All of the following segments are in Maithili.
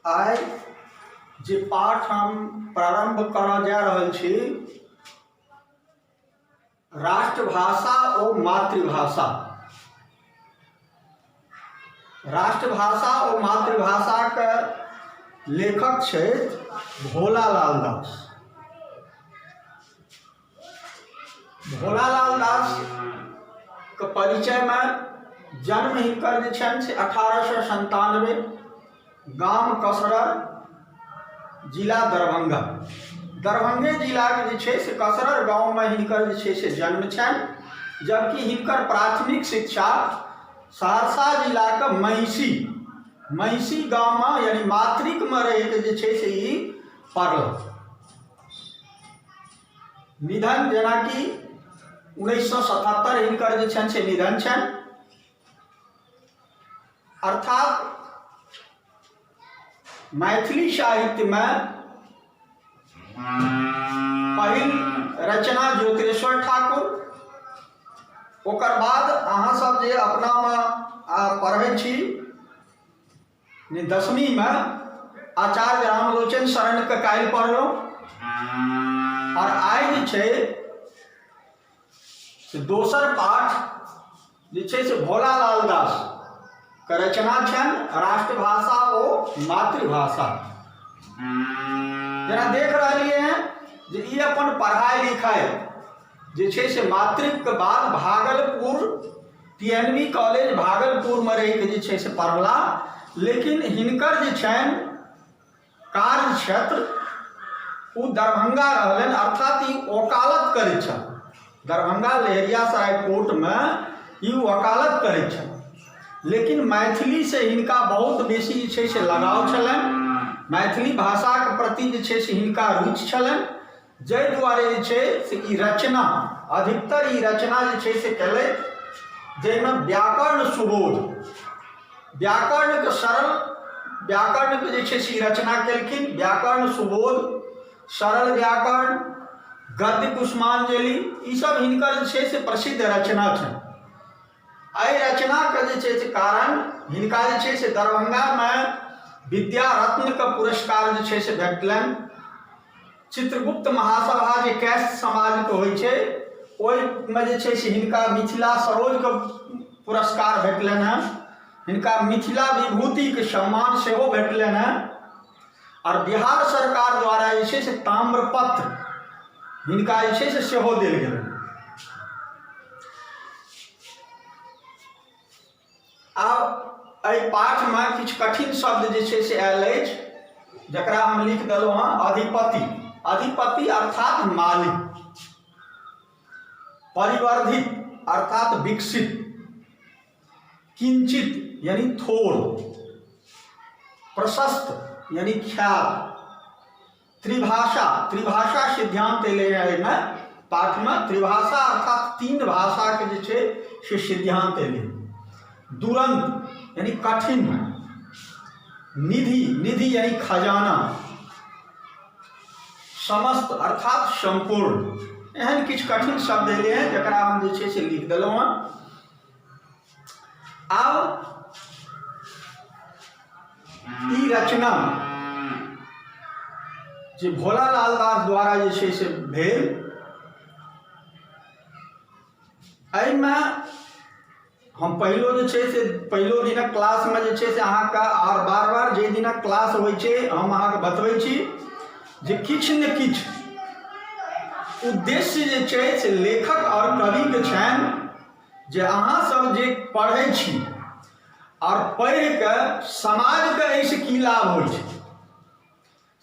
आइ जे पाठ हम प्रारम्भ करऽ जा रहल छी, राष्ट्रभाषा ओ मातृभाषा। राष्ट्रभाषा ओ मातृभाषाके लेखक छथि भोला लाल दास। भोला लाल दासके परिचयमे जन्म हिनकर जे छनि से 1897, गाम कसरर, जिला दरभंगा। दरभंगे जिलाके जे छै से कसरर गाँवमे हिनकर जे छै से जन्म छनि, जबकि हिनकर प्राथमिक शिक्षा सहरसा जिलाके महिषी महिषी गाममे, यानि मातृकमे रहिके जे छै से ई पढ़लक। निधन जेनाकि 1977 हिनकर जे छनि से निधन छनि, अर्थात मैथिली साहित्यमे पहिल रचना ज्योतिरेश्वर ठाकुर। ओकर बाद अहाँ सब जे अपनामे पढ़ै छी दसमीमे, आचार्य रामलोचन शरणके काल्हि पढ़लहुँ, आओर आइ जे छै से दोसर पाठ जे छै से भोला लाल दास के रचना छनि, राष्ट्रभाषा ओ मातृभाषा। जेना देख रहलियै हैं जे ई अपन पढ़ाइ लिखाइ जे छै से मातृकके बाद Bhagalpur T N B college भागलपुरमे रहिके जे छै से पढ़ला, लेकिन हिनकर जे छनि कार्य क्षेत्र ओ दरभंगा रहलनि, अर्थात ई वकालत करै छल। दरभंगा लहेरियासराय कोर्टमे ई वकालत करै छल, लेकिन मैथिलीसँ हिनका बहुत बेसी जे छै से लगाव छलनि। मैथिली भाषाके प्रति जे छै से हिनका रुचि छलनि, जाहि दुआरे जे छै से ई रचना, अधिकतर ई रचना जे छै से केलथि, जाहिमे व्याकरण सुबोध, व्याकरणके सरल व्याकरणके जे छै से ई रचना केलखिन। व्याकरण सुबोध, सरल व्याकरण, गद्य कुसुमांजलि, ईसभ हिनकर जे छै से प्रसिद्ध रचना छनि। एहि रचनाके जे छै से कारण हिनका जे छै से दरभंगामे विद्या रत्नके पुरस्कार जे छै से भेटलनि। चित्रगुप्त महासभा जे कैस्ट समाजके होइ छै, ओहिमे जे छै से हिनका मिथिला सरोजके पुरस्कार भेटलनि हेँ। हिनका मिथिला विभूतिके सम्मान सेहो भेटलनि हेँ, आओर बिहार सरकार द्वारा जे छै से ताम्रपत्र हिनका जे छै से सेहो देल गेलनि। आब एहि पाठमे किछु कठिन शब्द जे छै से आयल अछि, जकरा हम लिख देलहुँ हँ। अधिपति, अधिपति अर्थात मालिक। परिवर्धित अर्थात विकसित। किंचित यानी थोड़। प्रशस्त यानी ख्यात। त्रिभाषा, त्रिभाषा सिद्धांत एलै हँ एहिमे पाठमे। त्रिभाषा अर्थात तीन भाषाके जे छै से सिद्धांत एलै। दुरंत यानी कठिन। निधि, निधि यानी खजाना। समस्त अर्थात सम्पूर्ण। एहन किछु कठिन शब्द एलै हँ, जकरा हम जे छै से लिख देलहुँ हँ। आब ई रचना जे भोला लाल दास द्वारा जे छै से भेल, एहिमे हम पहिलो जे छै से पहिलो दिनक क्लासमे जे छै से अहाँके, आओर बार बार जाहि दिनक क्लास होइ छै, हम अहाँके बतबै छी जे किछु ने किछु उद्देश्य जे छै से लेखक आओर कविके छनि जे अहाँ सब जे पढ़ै छी आओर पढ़िके समाजके एहिसँ की लाभ होइ छै,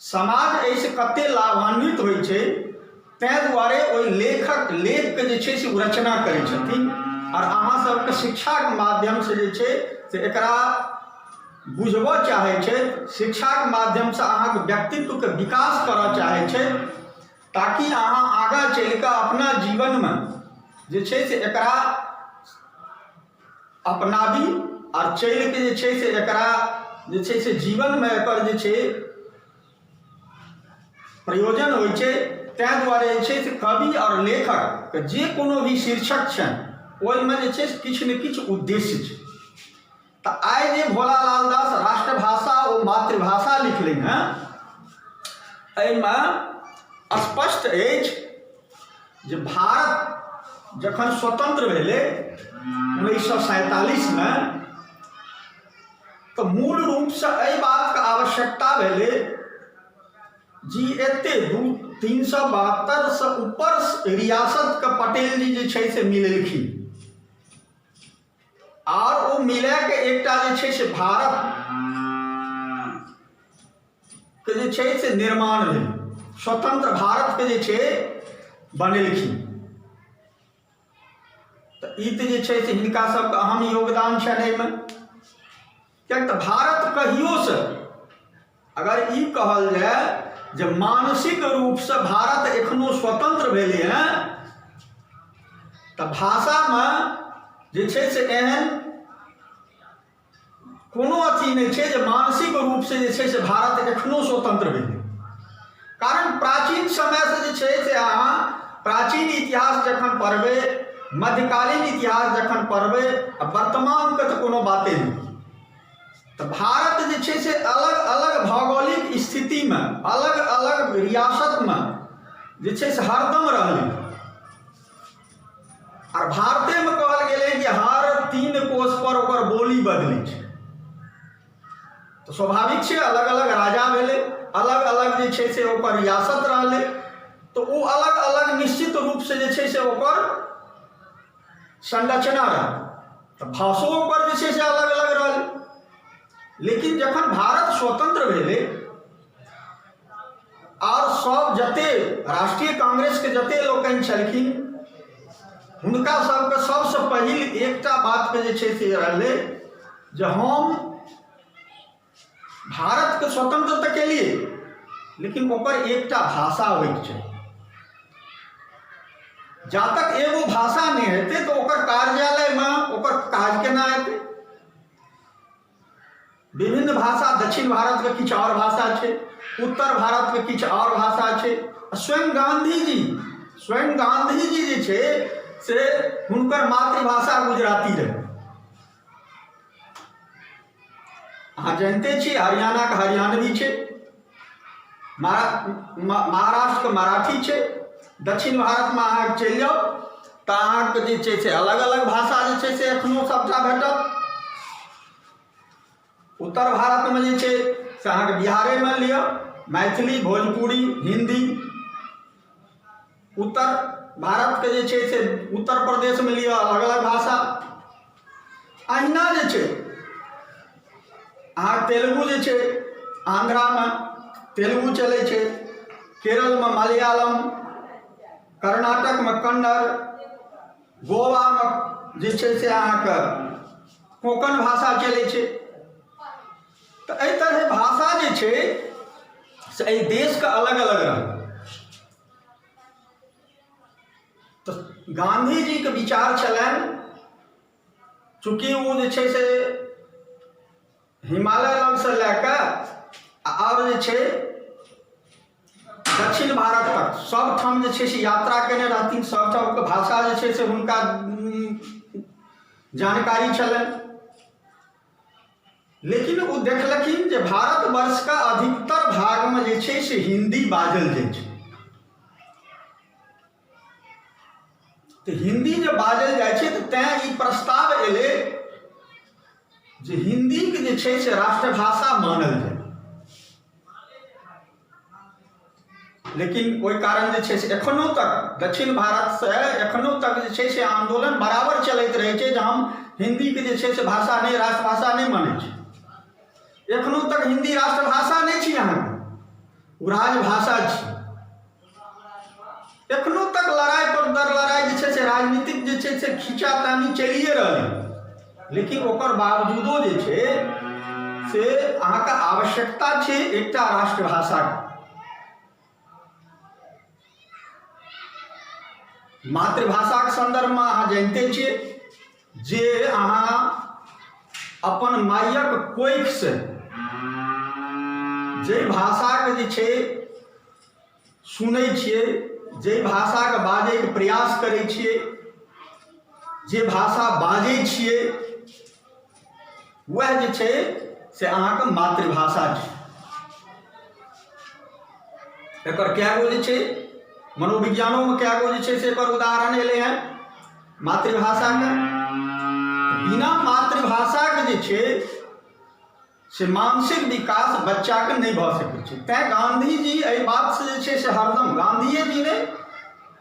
समाज एहिसँ कते लाभान्वित होइ छै। ताहि दुआरे ओहि लेखक लेखके जे छै से ओ रचना करै छथिन, आओर अहाँ सबके शिक्षाके माध्यमसँ जे छै से एकरा बुझबऽ चाहै छै, शिक्षाके माध्यमसँ अहाँके व्यक्तित्वके विकास करऽ चाहै छै, ताकि अहाँ आगाँ चलि कऽ अपना जीवनमे जे छै से एकरा अपनाबी, आर चलि कऽ जे छै से एकरा जे छै से जीवनमे एकर जे छै प्रयोजन होइ छै। ताहि दुआरे जे छै से कवि आओर लेखकके जे कोनो भी शीर्षक छनि, ओहिमे जे छै से किछु ने किछु उद्देश्य छै। तऽ आइ जे भोला लाल दास राष्ट्रभाषा ओ मातृभाषा लिखलनि एहिमे स्पष्ट अछि जे भारत जखन स्वतंत्र भेलै 1947मे, तऽ मूल रूपसँ एहि बातके आवश्यकता भेलै जी एते 372सँ ऊपर रियासतके पटेल जी जे छै से मिलेलखिन, आओर ओ मिलाके एकटा जे छै से भारत के जे छै से निर्माण भेल, स्वतंत्र भारतके जे छै बनेलखिन। तऽ ई तऽ जे छै से हिनका सबके अहम योगदान छनि एहिमे, किएक तऽ भारत कहियोसँ अगर ई कहल जाय जे मानसिक रूपसँ भारत एखनो स्वतंत्र भेलै हँ, तऽ भाषामे जे छै से एहन कोनो अथी नहि छै जे मानसिक रूपसँ जे छै से भारत एखनो स्वतंत्र भेलै। कारण प्राचीन समयसँ जे छै से अहाँ प्राचीन इतिहास जखन पढ़बै, मध्यकालीन इतिहास जखन पढ़बै, आ वर्तमानके तऽ कोनो बाते नहि, तऽ भारत जे छै से अलग अलग भौगोलिक स्थितिमे अलग अलग रियासतमे जे छै से हरदम रहलै। आर भारतेमे कहल गेलै कि हर 3 कोस पर ओकर बोली बदलै छै, तऽ स्वाभाविक छै अलग अलग राजा भेलै, अलग अलग जे छै से ओकर रियासत रहलै, तऽ ओ अलग अलग निश्चित रूपसँ जे छै से ओकर संरचना रहलै, तऽ भाषो ओकर जे छै से अलग अलग रहलै। लेकिन जखन भारत स्वतंत्र भेलै आओर सब जते राष्ट्रीय कांग्रेसके जते लोकनि छलखिन, हुनका सबके सबसँ पहिल एकटा बातके जे छै से रहलै जे हम भारतके स्वतंत्र तऽ केलियै, लेकिन ओकर एकटा भाषा होइके चाही। जा तक एगो भाषा नहि हेतै तऽ ओकर कार्यालयमे ओकर काज केना हेतै? विभिन्न भाषा, दक्षिण भारतके किछु आओर भाषा छै, उत्तर भारतके किछु आओर भाषा छै। स्वयं गाँधी जी जे छै से हुनकर मातृभाषा गुजराती रहै। अहाँ जानिते छी, हरियाणाके हरियाणवी छै, महाराष्ट्रके मराठी छै। दक्षिण भारतमे अहाँ चलि जाउ तऽ अहाँके जे छै से अलग अलग भाषा जे छै से एखनो सभटा भेटत। उत्तर भारतमे जे छै से अहाँके बिहारेमे लिअ, मैथिली, भोजपुरी, हिन्दी। उत्तर भारतके जे छै से उत्तर प्रदेशमे लिअ, अलग अलग भाषा। अहिना जे छै अहाँ तेलुगु जे छै, आन्ध्रामे तेलुगु चलै छै, केरलमे मलयालम, कर्नाटकमे कन्नड़, गोवामे जे छै से अहाँके कोंकण भाषा चलै छै। तऽ एहि तरहे भाषा जे छै से एहि देशके अलग अलग रहल। तऽ गाँधीजीके विचार छलनि, चूँकि ओ जे छै से हिमालय लगसँ लए कऽ आओर जे छै दक्षिण भारत तक सभठाम जे छै से यात्रा केने रहथिन, सभठामके भाषा जे छै से हुनका जानकारी छलनि। लेकिन ओ देखलखिन जे भारतवर्षके अधिकतर भागमे जे छै से हिन्दी बाजल जाइ छै। तऽ हिन्दी जे बाजल जाइ छै, तऽ तैँ ई प्रस्ताव एलै जे हिन्दीके जे छै से राष्ट्रभाषा मानल जाय। लेकिन ओहि कारण जे छै से एखनो तक दक्षिण भारतसँ एखनो तक जे छै से आन्दोलन बराबर चलैत रहै छै जे हम हिन्दीके जे छै से भाषा नहि, राष्ट्रभाषा नहि मानै छी। एखनो तक हिन्दी राष्ट्रभाषा नहि छी अहाँके, ओ राजभाषा छी। एखनो तक लड़ाइ पर दर लड़ाइ जे छै से राजनीतिक जे छै से खींचातानी चलिए रहलै। लेकिन ओकर बावजूदो जे छै से अहाँके आवश्यकता छै एकटा राष्ट्रभाषाके। मातृभाषाके सन्दर्भमे अहाँ जानिते छियै जे अहाँ अपन मायक कोखिसँ जाहि भाषाके जे छै सुनै छियै, जाहि भाषाके बाजैके प्रयास करै छियै, जे भाषा बाजै छियै, वएह जे छै से अहाँके मातृभाषा छै। एकर कए गो जे छै मनोविज्ञानोमे कए गो जे छै से एकर उदाहरण एलै हँ मातृभाषाके। बिना मातृभाषाके जे छै से मानसिक विकास बच्चाके नहि भऽ सकै छै। तैँ गाँधीजी एहि बातसँ जे छै से हरदम, गाँधीए जी नहि,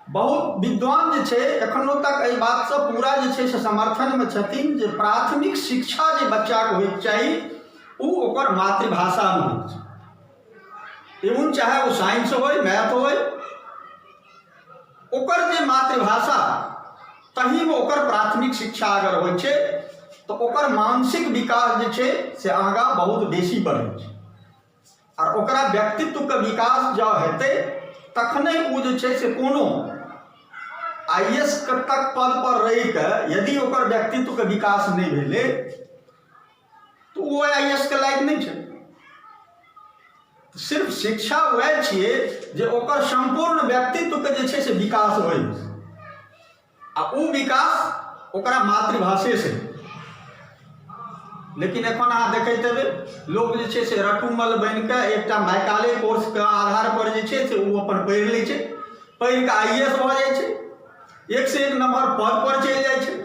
बहुत विद्वान जे छै एखनो तक एहि बातसँ पूरा जे छै से समर्थनमे छथिन जे प्राथमिक शिक्षा जे बच्चाके होइके चाही ओ ओकर मातृभाषामे होइके चाही। एवं चाहे ओ साइंस होइ, मैथ होइ, ओकर जे मातृभाषा तहीमे ओकर प्राथमिक शिक्षा अगर होइ छै तऽ ओकर मानसिक विकास जे छै से आगाँ बहुत बेसी बढ़ै छै। आर ओकरा व्यक्तित्वके विकास जँ हेतै तखने ओ जे छै से कोनो I S के तक पद पर रहिके यदि ओकर व्यक्तित्वके विकास नहि भेलै तऽ ओ I S के लायक नहि छै। सिर्फ शिक्षा वएह छियै जे ओकर सम्पूर्ण व्यक्तित्वके जे छै से विकास होइ, आ ओ विकास ओकरा मातृभाषेसँ। लेकिन एखन अहाँ देखैत हेबै लोक जे छै से रटुमल बनि कऽ एकटा मैकाले कोर्सके आधार पर जे छै से ओ अपन पढ़ि लै छै, पढ़ि कऽ I S भऽ जाइ छै, एकसँ एक नम्बर पद पर चलि जाइ छै।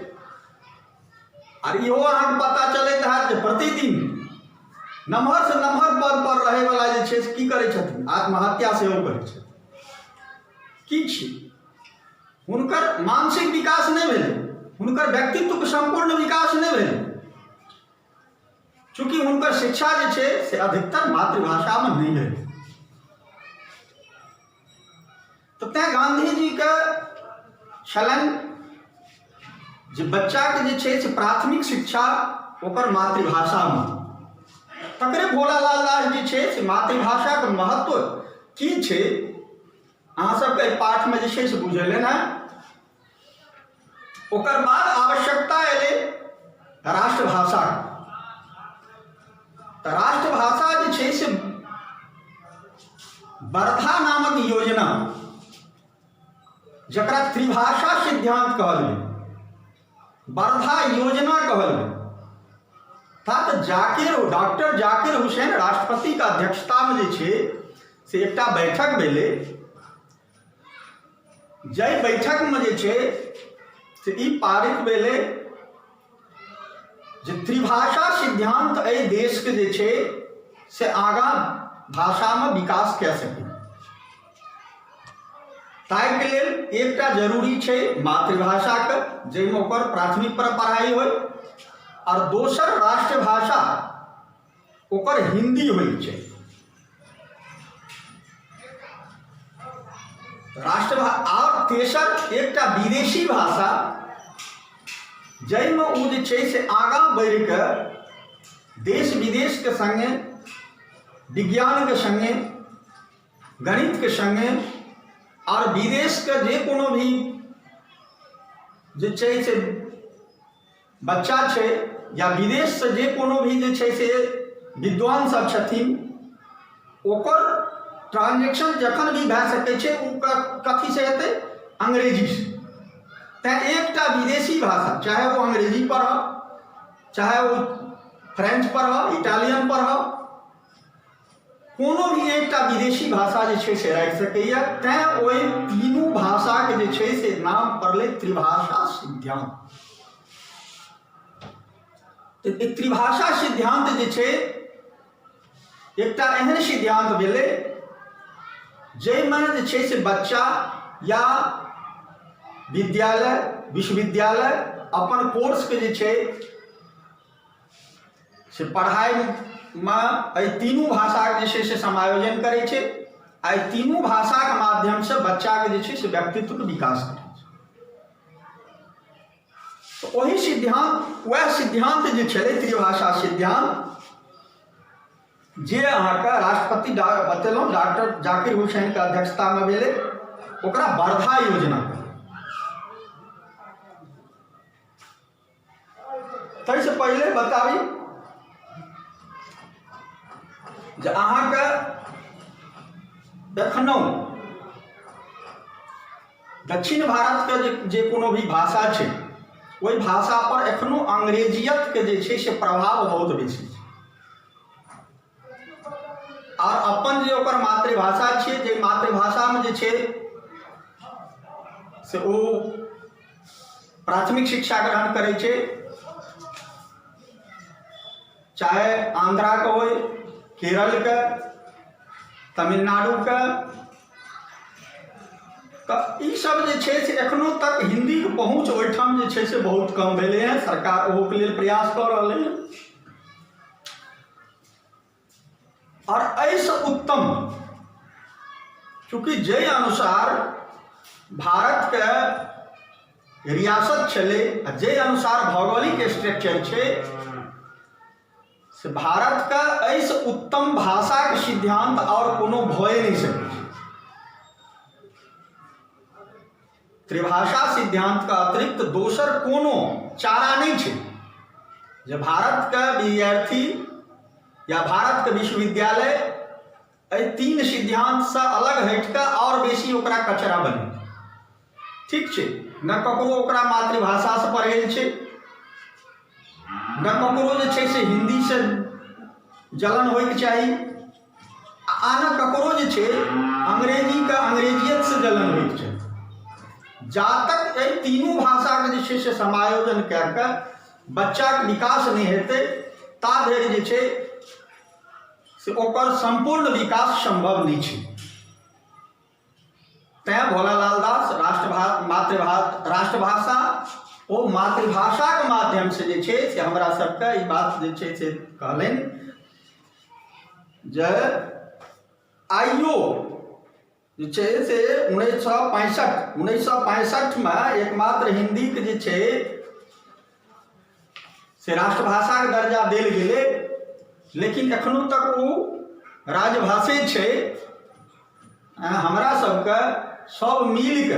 आर इहो अहाँके पता चलैत हैत जे प्रतिदिन नमहरसँ नमहर पद पर रहैवला जे छै से की करै छथिन, आत्महत्या सेहो करै छथिन। की छी हुनकर मानसिक विकास नहि भेलै, हुनकर व्यक्तित्वके सम्पूर्ण विकास नहि भेलै, चूँकि हुनकर शिक्षा जे छै से अधिकतर मातृभाषामे नहि भेलै। तऽ तैँ गाँधीजीके छलनि जे बच्चाके जे छै से प्राथमिक शिक्षा ओकर मातृभाषामे। तकरे भोलालाल दास जे छै से मातृभाषाके महत्व की छै अहाँ सबके एहि पाठमे जे छै से बुझेलनि हेँ। ओकर बाद आवश्यकता एलै राष्ट्रभाषाके। तऽ राष्ट्रभाषा जे छै से वर्धा नामक योजना, जकरा त्रिभाषा सिद्धांत कहल गेल, वर्धा योजना कहल गेल, अर्थात जाकिर डॉक्टर जाकिर हुसैन राष्ट्रपतिके अध्यक्षतामे जे छै से एकटा बैठक भेलै, जाहि बैठकमे जे छै से ई पारित भेलै जे त्रिभाषा सिद्धांत एहि देशके जे छै से आगाँ भाषामे विकास कए सकै, ताहिके लेल एकटा जरूरी छै मातृभाषाके जाहिमे ओकर प्राथमिक पर पढ़ाइ होइ, आओर दोसर राष्ट्रभाषा ओकर हिन्दी होइ छै। राष्ट्रभा आओर तेसर एकटा विदेशी भाषा जाहिमे ओ जे छै से आगाँ बढ़ि कऽ देश विदेशके सङ्गे विज्ञानके सङ्गे गणितके सङ्गे आओर विदेशके जे कोनो भी जे छै से बच्चा छै या विदेशसँ जे कोनो भी जे छै से विद्वान सब छथिन ओकर ट्रांजेक्शन जखन भी भए सकै छै ओ कथीसँ हेतै, अंग्रेजीसँ। तैँ एकटा विदेशी भाषा चाहे ओ अंग्रेजी पढ़ब, चाहे ओ फ्रेंच पढ़ब, इटालियन पढ़ब, कोनो भी एकटा विदेशी भाषा जे छै से राखि सकैए। तैँ ओहि तीनू भाषाके जे छै से नाम पड़लै त्रिभाषा सिद्धांत। तऽ त्रिभाषा सिद्धांत जे छै एकटा एहन सिद्धांत भेलै जाहिमे जे छै से बच्चा या विद्यालय विश्वविद्यालय अपन कोर्सके जे छै से पढ़ाइमे एहि तीनू भाषाके जे छै से समायोजन करै छै आ एहि तीनू भाषाके माध्यमसँ बच्चाके जे छै से व्यक्तित्वके विकास करै छै। तऽ ओहि सिद्धांत वएह सिद्धांत जे छलै त्रिभाषा सिद्धांत जे अहाँके राष्ट्रपति बतेलहुँ डॉक्टर जाकिर हुसैनके अध्यक्षतामे भेलै, ओकरा वर्धा योजना कहै। ताहिसँ पहिले बताबी जे अहाँके एखनहु दक्षिण भारतके जे जे कोनो भी भाषा छै ओहि भाषापर एखनो अंग्रेजियतके जे छै से प्रभाव बहुत बेसी छै। आओर अपन जे ओकर मातृभाषा छियै, जे मातृभाषामे जे छै से ओ प्राथमिक शिक्षा ग्रहण करै छै, चाहे आन्ध्राके होइ, केरलके, तमिलनाडुके, तऽ ईसब जे छै से एखनो तक हिन्दीके पहुँच ओहिठाम जे छै से बहुत कम भेलै हँ। सरकार ओहोके लेल प्रयास कऽ रहलै हँ। आओर एहिसँ उत्तम, चूँकि जाहि अनुसार भारतके रियासत छलै आ जाहि अनुसार भौगोलिक स्ट्रक्चर छै, से भारतके एहिसँ उत्तम भाषाके सिद्धान्त आओर कोनो भए नहि सकै छै। त्रिभाषा सिद्धान्तके अतिरिक्त दोसर कोनो चारा नहि छै जे भारतके विद्यार्थी या भारतके विश्वविद्यालय एहि तीन सिद्धान्तसँ अलग हटि कऽ आओर बेसी ओकरा कचरा बनेतै। ठीक छै, ने ककरो ओकरा मातृभाषासँ परहेज छै, ने ककरो जे छै से हिन्दीसँ जलन होइके चाही, आ ने ककरो जे छै अंग्रेजीके अंग्रेजियतसँ जलन होइके चाही। जा तक एहि तीनू भाषाके जे छै से समायोजन कए कऽ बच्चाके विकास नहि हेतै, ता धरि जे छै से ओकर सम्पूर्ण विकास सम्भव नहि छै। तैँ भोलालाल दास राष्ट्रभा मातृभा राष्ट्रभाषा ओ मातृभाषाके माध्यमसँ जे छै से हमरा सबके ई बात जे छै से कहलनि जे आइयो जे छै से 1965मे एकमात्र हिन्दीके जे छै से राष्ट्रभाषाके दर्जा देल गेलै, लेकिन एखनो तक ओ राजभाषे छै। हमरा सबके सब मिलके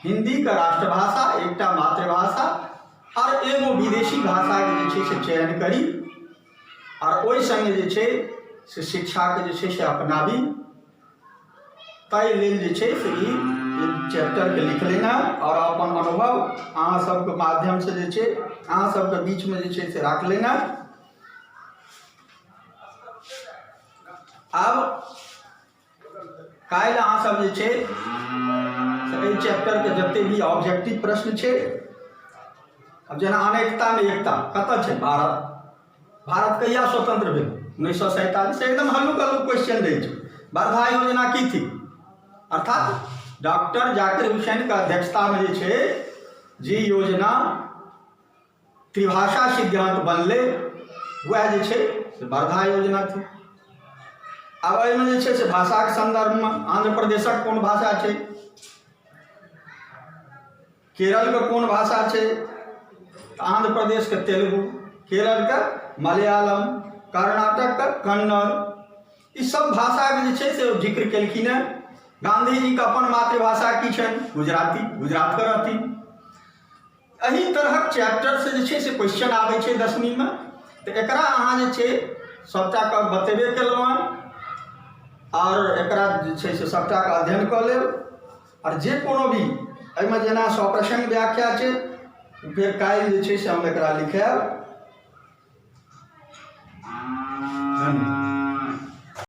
हिन्दीके राष्ट्रभाषा, एकटा मातृभाषा आओर एगो विदेशी भाषाके जे छै से चयन करी आओर ओहि सङ्गे जे छै से शिक्षाके जे छै से अपनाबी। ताहि लेल जे छै से ई चैप्टरके लिख लेना आओर अपन अनुभव अहाँ सबके माध्यमसँ जे छै अहाँ सबके बीचमे जे छै से राख लेना। आब काल्हि अहाँ सब जे छै से एहि चैप्टरके जते भी ऑब्जेक्टिव प्रश्न छै, आब जेना अनेकतामे एकता कतऽ छै? भारत। भारत कहिया स्वतंत्र भेल? 1947। एकदम हल्लुक हल्लुक क्वेश्चन दै छै। वर्धा योजना की थी? अर्थात डॉक्टर जाकिर हुसैन के अध्यक्षतामे जे छै जे योजना त्रिभाषा सिद्धांत बनलै, वएह जे छै से वर्धा योजना थी। आब एहिमे जे छै से भाषाके सन्दर्भमे आंध्र प्रदेशक कोन भाषा छै, केरलके कोन भाषा छै? आंध्र प्रदेशके तेलुगु, केरलके मलयालम, कर्नाटकके कन्नड़, ई सब भाषाके जे छै से जिक्र केलखिन हेँ। गाँधीजीके अपन मातृभाषा की छनि? गुजराती, गुजरातके रहथिन। एहि तरहक चैप्टरसँ जे छै से क्वेश्चन आबै छै दसमीमे। तऽ एकरा अहाँ जे छै सभटाके बतेबे केलहुँ हँ, आओर एकरा जे छै से सभटाके अध्ययन कऽ लेब। आओर जे कोनो भी एहिमे जेना सप्रसङ्ग व्याख्या छै, फेर काल्हि जे छै से हम एकरा लिखायब।